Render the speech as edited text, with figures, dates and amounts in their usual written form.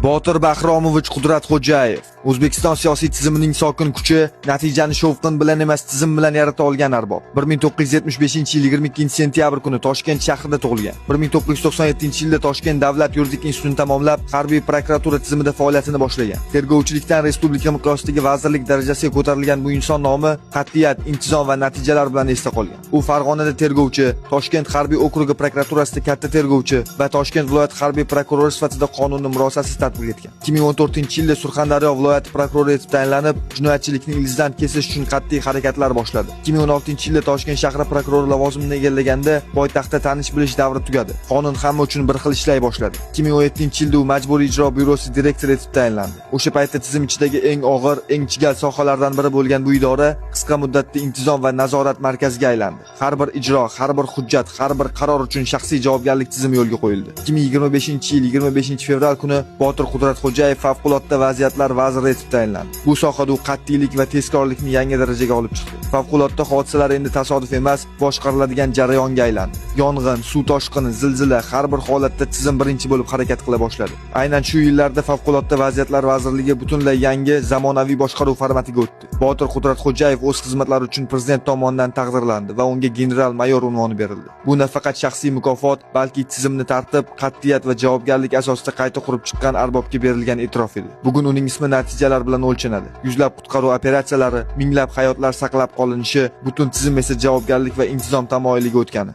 Botir Bahromovich Qudratxo'jayev O'zbekiston siyosiy tizimining sokin kuchi, natijani shovqin bilan emas, tizim bilan yarata olgan arbob. 1975-yil 22-sentyabr kuni Toshkent shahrida tug'ilgan. 1997-yilda Toshkent davlat yuridik institutini tamomlab, harbiy prokuratura tizimida faoliyatini boshlagan. Tergovchilikdan respublika miqyosidagi vazirlik darajasiga ko'tarilgan bu inson nomi qat'iyat, intizom va natijalar bilan esda qolgan. U Farg'onada tergovchi, Toshkent harbiy okrugi prokuraturasida katta tergovchi va Toshkent viloyat harbiy prokurori sifatida qonunni murosasiz tatbiq etgan. 2014-yilda Surxondaryo viloyati prokurori etib tayinlanib, jinoyatchilikni ildizdan kesish uchun qat'iy harakatlar boshladi. 2016-yilda Toshkent shahri prokurori lavozimini egallaganda poytaxtda tanish bilish davri tugadi. Qonun hamma uchun bir xil ishlay boshladi. 2017-yilda u Majburiy ijro byurosi direktori etib tayinlandi. O'sha paytda tizim ichidagi eng og'ir, eng chigal sohalardan biri bo'lgan bu idora qisqa muddatda intizom va nazorat markaziga aylandi. Har bir ijro, har bir hujjat, har bir qaror uchun shaxsiy javobgarlik tizimi yo'lga qo'yildi. 2025-yil 25-fevral kuni Botir Qudratxo'jayev favqulodda vaziyatlar vaziri etib tayinlandi. Bu sohada u qat'iylik va tezkorlikni yangi darajaga olib chiqdi. Favqulodda hodisalar endi tasodif emas, boshqariladigan jarayonga aylandi. Yong'in, suv toshqini, zilzila, har bir holatda tizim birinchi bo'lib harakat qila boshladi. Aynan shu yillarda Favqulodda vaziyatlar vazirligi butunlay yangi zamonaviy boshqaruv formatiga o'tdi. Botir Qudratxo'jayev o'z xizmatlari uchun prezident tomonidan taqdirlandi va unga general mayor unvoni berildi. Bu nafaqat shaxsiy mukofot, balki tizimni tartib, qat'iyat va javobgarlik asosida qayta qurib chiqqan arbobga berilgan e'tirof edi. Bugun uning ismi natijalar bilan o'lchanadi. Yuzlab qutqaruv operatsiyalari, minglab hayotlar saqlab qolinishi, butun tizim esa javobgarlik va intizom tamoyiliga o'tgani.